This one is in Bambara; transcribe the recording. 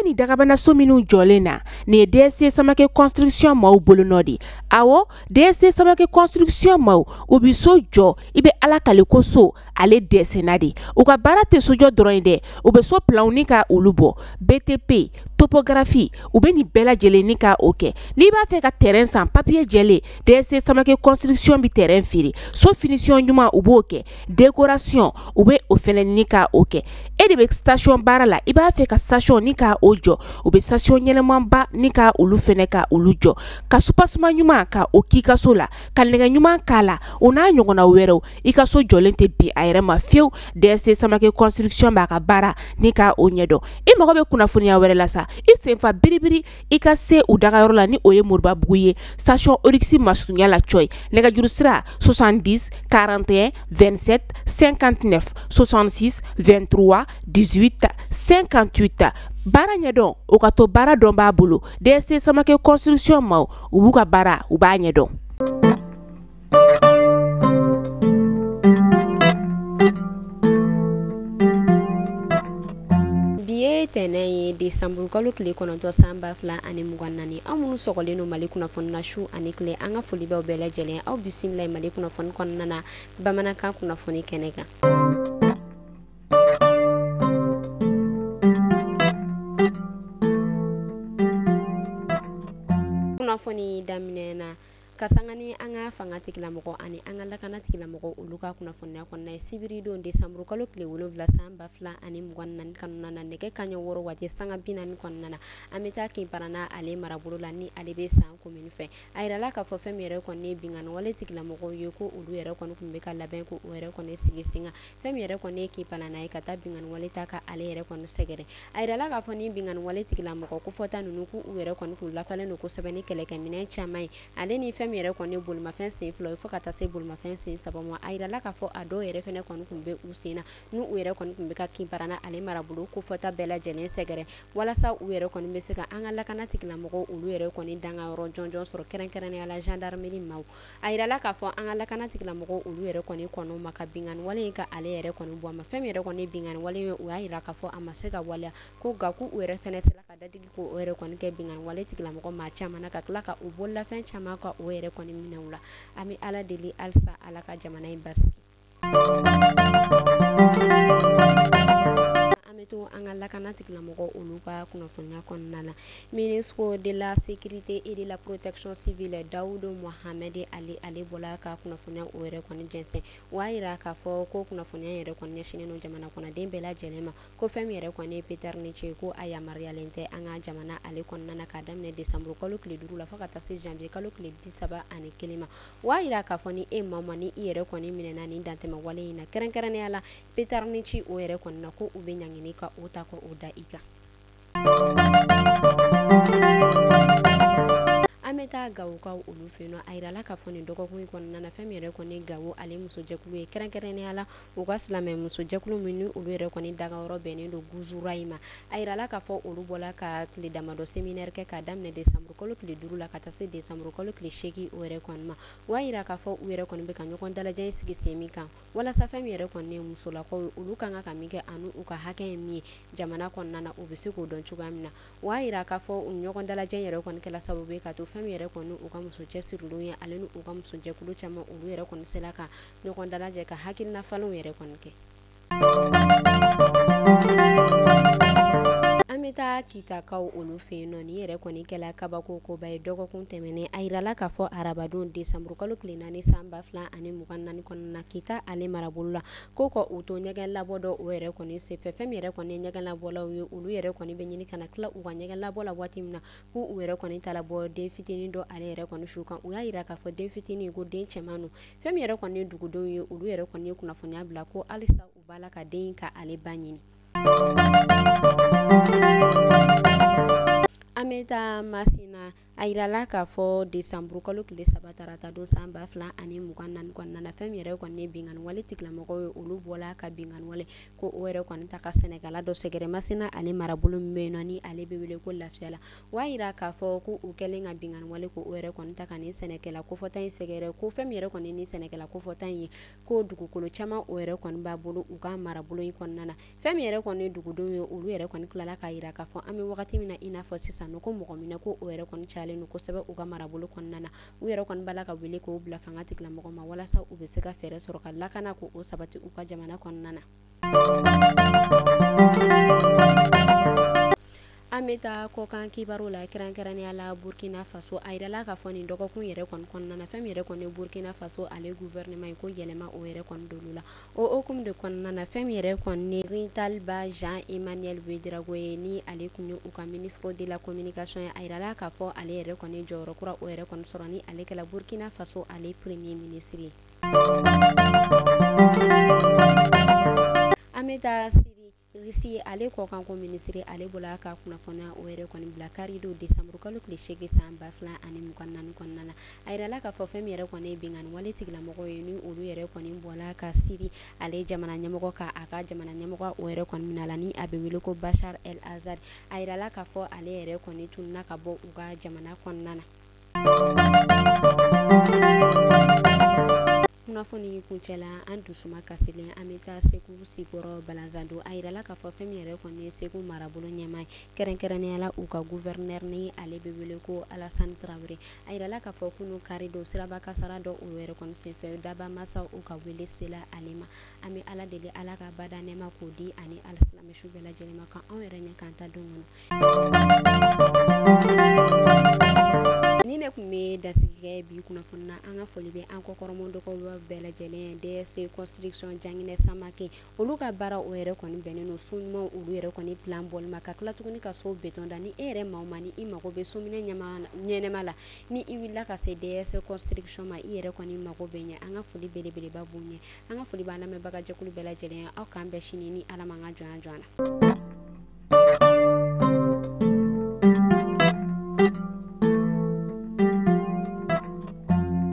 bɛ nin dagabanaso minnu jɔlen na, nin ye DSC Samake Construction maaw bolonɔ de. Awɔ, DSC Samake Construction maaw, u bɛ so jɔ, i bɛ Ala kale ko so ale dɛsɛnna de. U ka baara tɛ sojɔ dɔrɔn ye dɛ, u bɛ so planw ni ka olu bɔ, BTP, topographie, u bɛ nin bɛɛ lajɛlen ni ka o kɛ. N'i b'a fɛ ka terrain san, papier jɛlen, DSC Samake Construction bɛ terrain feere. So finition ɲuman, u b'o kɛ, décoration, u bɛ o fɛnɛ ni ka o kɛ. E de bɛ station baara la, i b'a fɛ ka station ni ka o jɔ, u bɛ station ɲɛnɛmanba ni ka olu fɛnɛ ka olu jɔ, ka soubassement ɲuman ka o k'i ka so la, ka nɛgɛ ɲuman k'a la, o n'a ɲɔgɔnna wɛrɛw. I ka so jɔlen tɛ bin a yɛrɛ ma fiyewu. DSC Samake Construction b'a ka baara ni ka o ɲɛdɔn. I mago bɛ kunnafoniya wɛrɛ la sa, i senfa biribiri i ka se u dagayɔrɔ la, ni o ye Moribabugu ye, station Oryx masurunya la cɔyi. Nɛgɛjuru sira 70 41 27 59 66 23 18 58. Baara ɲɛdɔn, o ka to baara dɔn b'a bolo. DSC Samake Construction maaw, u b'u ka baara, u b'a ɲɛdɔn. Bi ye tɛnɛn ye, desanburu kalo tile 9 san 2024. Aw minnu sɔgɔlen don Mali kunnafoni na su ani tile, an ka foli b'aw bɛɛ lajɛlen. Aw bisimila Mali kunnafoni kɔnɔna na, bamanankan kunnafoni kɛnɛ kan. Kunnafoni daminɛ na ka sanga ni an ka fanga tigilamɔgɔ ani an ka lakana tigilamɔgɔ olu ka kunnafoniya kɔnɔna ye, sibiridon desanburu kalo tile 7 san 2024 kɔnɔna na, nɛgɛ kanɲɛ 6 waati sanga 40 kɔnɔna na, an bɛ taa Kinparana ale marabolo la, ni ale bɛ San commune fɛ. A yirala k'a fɔ fɛn min yɛrɛ kɔni ye binkanni wale tigilamɔgɔw ye, ko olu yɛrɛ kɔni tun bɛ ka labɛn ko o yɛrɛ kɔni sigi sen kan. Fɛn min yɛrɛ kɔni ye Kinparana ye, ka taa binkanni wale ta ka ale yɛrɛ kɔni sɛgɛrɛ. A yirala k'a fɔ ni binkanni wale tigilamɔgɔ kofɔta ninnu, k'u yɛrɛ kɔni tun lafalen don kosɛbɛ ni kɛlɛkɛminɛn caman ye, ale ni fɛn min yɛrɛ kɔni bolimafɛn sen 2 fo ka taa se bolimafɛn sen 3 ma. A yirala k'a fɔ a dɔw yɛrɛ fɛnɛ kɔni tun bɛ u sen na, n'u yɛrɛ kɔni tun bɛ ka Kinparana ale marabolo kofɔta bɛɛ lajɛlen sɛgɛrɛ, walasa u yɛrɛ kɔni bɛ se ka an ka lakana tigilamɔgɔw olu yɛrɛ kɔni dangayɔrɔ jɔnjɔn sɔrɔ, kɛrɛnkɛrɛnnenya la gendarmerie maaw. A yirala k'a fɔ an ka lakana tigilamɔgɔw olu yɛrɛ kɔni kɔnɔ ma ka binkanni wale in ka ale yɛrɛ kɔni bɔ a ma. Fɛn min yɛrɛ kɔni binkanni wale ye, u y'a yira k'a fɔ a ma se ka waleya, ko nka k'u yɛrɛ fɛnɛ sera ka dadigi k'o yɛrɛ kɔni kɛ binkanni wale tigilamɔgɔ maa caman na, ka tila ka u bololafɛn caman ka o yɛrɛ kɔni minɛ u la. An bɛ Ala deli halisa Ala ka jamana in basigi. An bɛ to an ka lakana tigilamɔgɔ olu ka kunnafoniya kɔnɔna na. Ministre de la sécurité et de la protection civile Dawudu Mohamed Ali, ale bɔla ka kunnafoniya o yɛrɛ kɔni jɛnsɛn. O y'a yira k'a fɔ ko kunnafoniya yɛrɛ kɔni ɲɛsinnen don jamana kɔnɔden bɛɛ lajɛlen ma, ko fɛn min yɛrɛ kɔni ye pétard ci, ko a yamaruyalen tɛ an ka jamana ale kɔnɔna na, k'a daminɛ desanburu kalo tile 5 la fo ka taa se janvier kalo tile 31 ma. O y'a yira k'a fɔ ni e maa ma, ni i yɛrɛ kɔni minɛna nin dantɛmɛ wale in na, kɛrɛnkɛrɛnnenya la pétard ci o yɛrɛ kɔni na, ko u bɛ ɲangini ka o ta k'o da i kan. An bɛ taa Gawokaw olu fɛ yen nɔ. A yirala k'a fɔ nin dɔgɔkun in kɔnɔna na, fɛn min yɛrɛ kɔni Gawo ale musojɛkulu ye, kɛrɛnkɛrɛnnenya la u ka silamɛ musojɛkulu min ni olu yɛrɛ kɔni dagayɔrɔ bɛnnen don Guzura in ma. A yirala k'a fɔ olu bɔla ka tile damadɔ séminaire kɛ k'a daminɛ desanburu kalo tile 5 la ka taa se desanburu kalo tile 8 o yɛrɛ kɔni ma. O y'a yira k'a fɔ u yɛrɛ kɔni bɛ ka ɲɔgɔn dalajɛ in sigi sen min kan, walasa fɛn min yɛrɛ kɔni ye musolakaw ye, olu kan ka min kɛ ani u ka hakɛ ye min ye jamana kɔnɔna na, u bɛ se k'o dɔn cogoya min na. O y'a yira k'a fɔ u ɲɔgɔn dalajɛ yɛrɛ kɔni kɛla sababu ye ka to fɛn min yɛrɛ kɔni u ka muso cɛsirilenw ye, ale ni u ka musojɛkulu caman olu yɛrɛ kɔni sela ka ɲɔgɔn dalajɛ ka hakilina falenw yɛrɛ kɔni kɛ. An bɛ taa Kitakaw olu fɛ yen nɔ. Nin yɛrɛ kɔni kɛla kabako koba ye dɔgɔkun tɛmɛnen. A yirala k'a fɔ arabadon desanburu kalo tile 4 san 2024 kɔnɔna na, Kita ale marabolo la, ko ka u to ɲɛgɛn labɔ dɔ o yɛrɛ kɔni senfɛ. Fɛn min yɛrɛ kɔni ye ɲɛgɛn labɔlaw ye, olu yɛrɛ kɔni bɛ ɲini ka na tila u ka ɲɛgɛn labɔ la waati min na, k'u yɛrɛ kɔni taara bɔ den fitinin dɔ ale yɛrɛ kɔni su kan. U y'a yira k'a fɔ den fitinin ko den cɛman don. Fɛn min yɛrɛ kɔni ye dugudenw ye, olu yɛrɛ kɔni ye kunnafoniya bila ko halisa u b'a la ka den ka ale ba ɲini. An bɛ taa Masina. A yirala k'a fɔ desanburu kalo tile 3 tarata don san 2024 kɔnɔna na, fɛn min yɛrɛ kɔni ye binkanni wale tigilamɔgɔw ye, olu bɔla ka binkanni wale ko o yɛrɛ kɔni ta ka sɛnɛkɛla dɔ sɛgɛrɛ Masina ale marabolo min bɛ yen nɔ ni ale bɛ wele ko Lafiyala. O y'a yira k'a fɔ ko u kɛlen ka binkanni wale ko o yɛrɛ kɔni ta ka nin sɛnɛkɛla kofɔta in sɛgɛrɛ, ko fɛn min yɛrɛ kɔni ni sɛnɛkɛla kofɔta in ye, ko dugukolo caman o yɛrɛ kɔni b'a bolo u ka marabolo in kɔnɔna na. Fɛn min yɛrɛ kɔni dugudenw ye, olu yɛrɛ kɔni tilala k'a yira k'a fɔ an bɛ wagati min na i n'a fɔ sisan ko mɔgɔ minɛ ko o yɛrɛ kɔni cayalen don kosɛbɛ u ka marabolo kɔnɔna na. U yɛrɛ kɔni b'a la ka wele k'o bila fanga tigilamɔgɔ ma walasa u bɛ se ka fɛɛrɛ sɔrɔ ka lakana k'o sabati u ka jamana kɔnɔna na. An bɛ taa kɔkan kibaru la, kɛrɛnkɛrɛnnenya la Burkina Faso. A yirala k'a fɔ nin dɔgɔkun yɛrɛ kɔni kɔnɔna na, fɛn min yɛrɛ kɔni Burkina Faso ale gouvernement ye, ko yɛlɛma o yɛrɛ kɔni dolu la. O hukumu de kɔnɔna na, fɛn min yɛrɛ kɔni Rintalba Jean Emmanuel Ouedraogo ye, ni ale kun ye u ka ministre de la communication ye, a yirala k'a fɔ ale yɛrɛ kɔni jɔyɔrɔ kura o yɛrɛ kɔni sɔrɔ ni ale kɛla Burkina Faso ale premier ministre ye. An bɛ taa Russie ale kɔkanko minisiri ale bɔla ka kunnafoniya o yɛrɛ kɔni bila kari don desanburu kalo tile 8 san 2024 kɔnɔna na. A yirala k'a fɔ fɛn min yɛrɛ kɔni ye binkanni wale tigilamɔgɔw ye, ni olu yɛrɛ kɔni bɔla ka Syrie ale jamana ɲɛmɔgɔ ka a ka jamana ɲɛmɔgɔ o yɛrɛ kɔni minɛ la, ni a bɛ wele ko Bachar El Assad. A yirala k'a fɔ ale yɛrɛ kɔni tununna ka bɔ u ka jamana kɔnɔna na. Kunnafoni kuncɛla, an dusuma kasilen, an bɛ taa Segu Sikɔrɔ Balanzando. A yirala k'a fɔ fɛn min yɛrɛ kɔni ye Segu marabolo ɲɛmaa ye, kɛrɛnkɛrɛnnenya la u ka gouverneur ni ale bɛ wele ko Alassane Traoré. A yirala k'a fɔ kunun kari don siraba kasara dɔ o yɛrɛ kɔni senfɛ, daba masaw u ka wele sela ale ma. An bɛ Ala deli Ala ka bada nɛɛma k'o di ani alisilamɛsu bɛɛ lajɛlen ma, ka anw yɛrɛ ɲɛ k'an ta don kɔnɔ. Ni ne tun bɛ dasigi kɛ bi kunnafoni na, an ka foli bɛ an kɔkɔrɔmɔdɔgɔw bɛɛ lajɛlen ye. DSC construction Janginɛ Samake, olu ka baara o yɛrɛ kɔni bɛnnen don so ɲumanw olu yɛrɛ kɔni plan bɔli ma, ka tila tuguni ka so béton da. Ni e yɛrɛ maa o maa ni i mago bɛ sominɛ ɲɛnɛma la, ni i wulila ka se DSC construction ma, i yɛrɛ kɔni mago bɛ ɲɛ. An ka foli belebeleba b'u ɲɛ. An ka foli b'an lamɛnbaga jɛkulu bɛɛ lajɛlen ye. Aw k'an bɛn sini ni Ala m'an ka jɔnya jɔ an na.